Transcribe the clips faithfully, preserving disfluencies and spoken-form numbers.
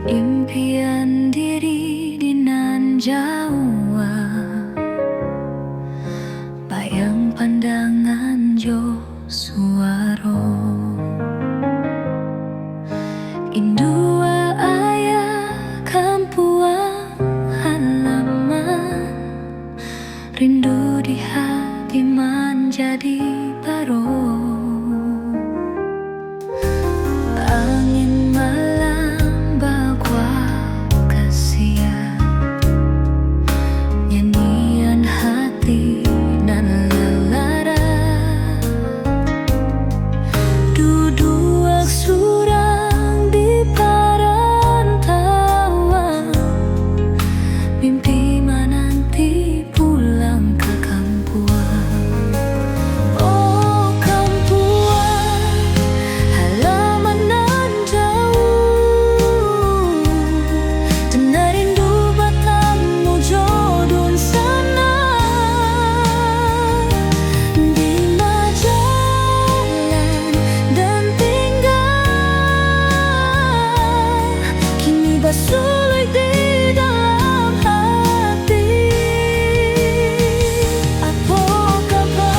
Impian diri di nan jauah, bayang pandangan jo suaro. Induak ayah kampuang halaman, rindu di hati manjadi baro. Angin malam baguak kasiah, nyanyian hati nan lalara. Duduak surang di parantauan, mimpi mananti pulang ka kampuang. Oh kampuang, halaman nan jauah, dek rindu batamu jo dunsanak. Di ma jalan den tingga, kini basuluik di dalam hati. Apo kaba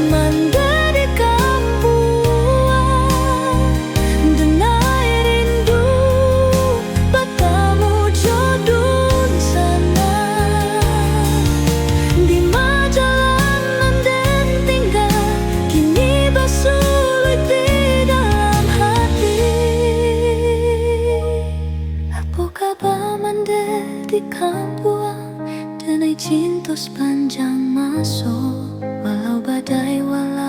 mandeh di kampuang, dek rindu batamu jo dunsanak. Di ma jalan nan den tingga, kini basuluik di dalam hati. Apo kaba mandeh di kampuang, dek cinto sapanjang maso, walau badai, walau